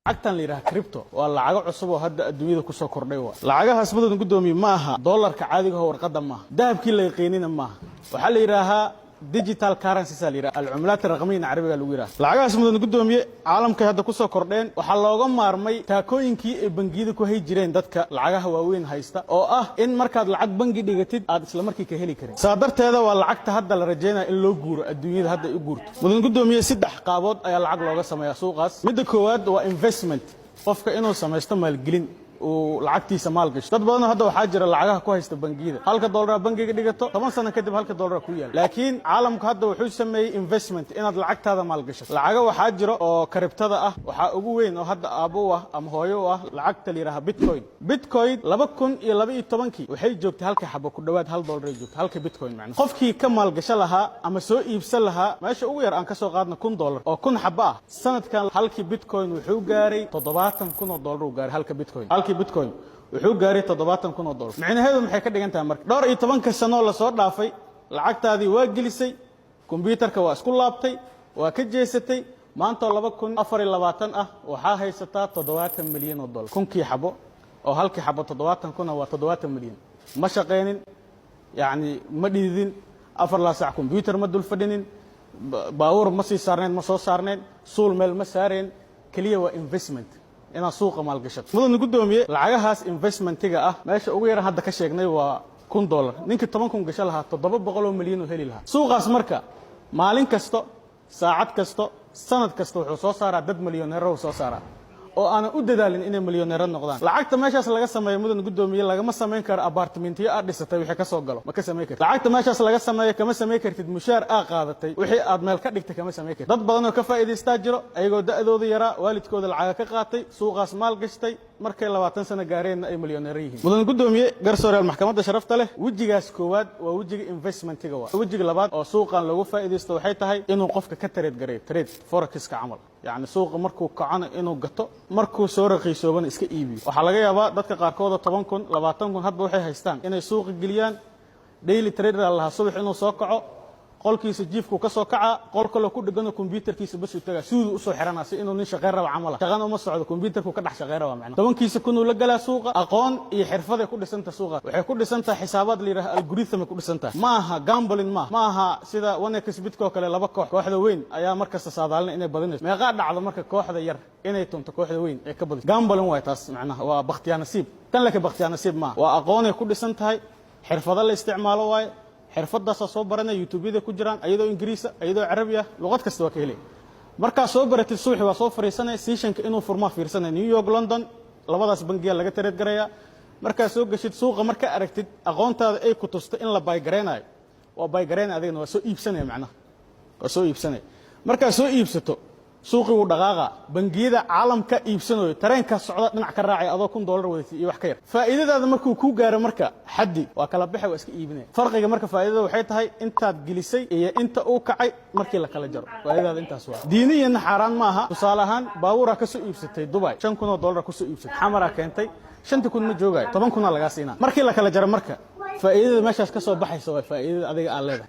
Lacagtan la yidhaha crypto waa lacago cusub oo hadda adduunyada kusoo kordhay. Waa lacagahaas, mudan guddoomiye, ma aha doolarka caadiga oo warqadda maaha, dahabkii la yaqiinina maaha. Waxaa la yidhaahaa digital currencies la yidhaha, العملات الرقمية carabiga lagu yidhaha. Lacagahaas, mudan guddoomiye, caalamkay hadda kusoo kordheen. Waxaa looga maarmay taakooyinkii ay bangiyada ku hay jireen dadka lacagaha waaweyn haysta, oo ah in markaad lacag bangi dhigatid aad isla markii ka heli karin. Saa darteeda waa lacagta hadda la rajaynaya in loo guuro, adduunyada hadda ay u guurto. Mudan guddoomiye, saddex qaabood ayaa lacag looga sameeyaa suuqaas. Midda koowaad waa investment, qofka inuu samaysto maalgelin, uu lacagtiisa maal gasho. Dad badanoo hadda waxaa jira lacagaha ku haysta bangiyada. Halka doolara bangiga dhigato, 10 sano kadib halka doolara ku yaala. Laakiin caalamku hadda wuxuu sameeyey investment, inaad lacagtaada maal gashato. Lacaga waxaa jira oo crypto-da ah. Waxaa ugu weyn oo hadda aabbo u ah ama hooyo u ah lacagta la yidhaha Bitcoin. Bitcoin 2012-kii waxay joogtay halka xabo ku dhowaad $1 ay joogtay halka Bitcoin. Macna, qofkii ka maalgasho lahaa ama soo iibsan lahaa, meesha ugu yar aan ka soo qaadna $1000 oo 1000 xabo ah, sanadkan halkii Bitcoin wuxuu gaaray $70,000 uu gaaray. Halka Bitcoin, halkii Bitcoin wuxuu gaaray $70,000. Micnaheedu maxay ka dhigan tahay marka? Dhowr iyo tobanka sanoo lasoo dhaafay lacagtaadii waa gelisay, kombyuutarka waa isku laabtay, waa ka jeesatay. Maantoo 2024 ah waxaa haysataa $70 milyan. Kunkii xabo oo halkii xabo toddobaatan kuna waa 70 milyan. Ma shaqaynin, yacni ma dhididin, afar laa saac kombyuutar ma dul fadhinin, baabuur ma sii saarnayn, ma soo saarnayn, suul meel ma saareen. Keliya waa investment, inaad suuqa maalgashato. Mudan guddoomiye, lacagahaas investmentiga ah, meesha ugu yaran hadda ka sheegnay waa $1000. Ninkii 10,000 gasho lahaa, 700 milyan oo heli lahaa. Suuqaas marka maalin kasto, saacad kasto, sanad kasta wuxuu soo saaraa dad milyoneero soo saaraa oo aanan u dadaalin inay milyoneero noqdaan. Lacagta meeshaas laga sameeyo, mudan guddoomiye, lagama samayn karo abartimentiyo aad dhisatay wixii ka soo galo ma ka samayn kartid. Lacagta meeshaas laga sameeyo kama samayn kartid mushaar aa qaadatay wixii aad meel ka dhigtay kama samayn kartid. Dad badan oo ka faa'iidaystaa jiro, ayagoo da'dooda yaraa waalidkooda lacaga ka qaatay, suuqaas maal gashtay, markay 20 sano gaareenna ay milyoneero yihiin. Mudan guddoomiye, garsooreyaal, maxkamadda sharafta leh, wejigaas koowaad waa wejiga investmentiga. Waa wejiga labaad oo suuqan loogu faa'iidaysto waxay tahay inuu qofka ka trade gareeyo, trade forexiska camal, yacni suuqa markuu kacona inuu gato, markuu soo raqiisoobana iska iibiyo. Waxaa laga yaabaa dadka qaarkooda 10,000, 20,000 hadba waxay haystaan inay suuqa geliyaan. Daily trader lahaa, subax inuu soo kaco, qolkiisa jiifku ka soo kacaa, qol kaloo ku dhegano kombyuutarkiisa basuu tagaa, suudu usoo xiranaa si inuu nin shaqayn raba camal ah. Shaqana uma socdo, kombyuutarku ka dhex shaqayn raba. Macnaha, tobankiisa kunuu la galaa suuqa. Aqoon iyo xirfaday ku dhisantaha suuqa. Waxay ku dhisantahay xisaabaad la yidhaha algorithm ay ku dhisantahay. Ma aha gambling, ma aha sida 1xBet-ka oo kale. Laba koox, kooxda weyn ayaa mar kasta saadaalina inay badinayso. Meeqaa dhacdo marka kooxda yar inay tunto kooxda weyn ee ka badiso? Gambling waay taas, macnaha waa bakhtiyaa nasiib. Tan laakiin bakhtiyaa nasiib maaha, waa aqoonay ku dhisan tahay, xirfado la isticmaalo waaye. Xirfadaasaa soo baranaya, YouTubeyada ku jiraan, ayadoo Ingiriisa, ayadoo Carabi ah, luqad kasta waa ka helay. Markaa soo baratid, subaxi waa soo fariisanaya, sessionka inuu furmaa fiirsanaya. New York, London, labadaas bangiya laga trade garaya. Markaa soo geshid suuqa, markaa aragtid aqoontaada ay ku tusto in la buy garaynayo, waa buy garaynaya, adigana waa soo iibsanaya. Macnaha, waa soo iibsanaya. Markaa soo iibsato, suuqii wuu dhaqaaqa, bangiyada caalamka iibsanayo, tareenkaa socda dhinac ka raacay, adoo $1000 wadatay iyo wax ka yar. Faa'iidadaada markuu kuu gaaro marka xaddi, waa kala baxa, waa iska iibinaya. Farqiga marka faa'iidada waxay tahay intaad gelisay iyo inta uu kacay markii la kala jaro, faa'iidadaada intaas waa. Diiniyanna xaaraan ma aha. Tusaale ahaan, baabuuraa ka soo iibsatay Dubai, $5,000 ku soo iibsatay, Xamaraa keentay, shantii kun ma joogaayo, 10,000-aa lagaa siinaa. Markii la kala jaro marka, faa'iidada meeshaas ka soo baxaysa waa faa'iidada adiga aad leedahay.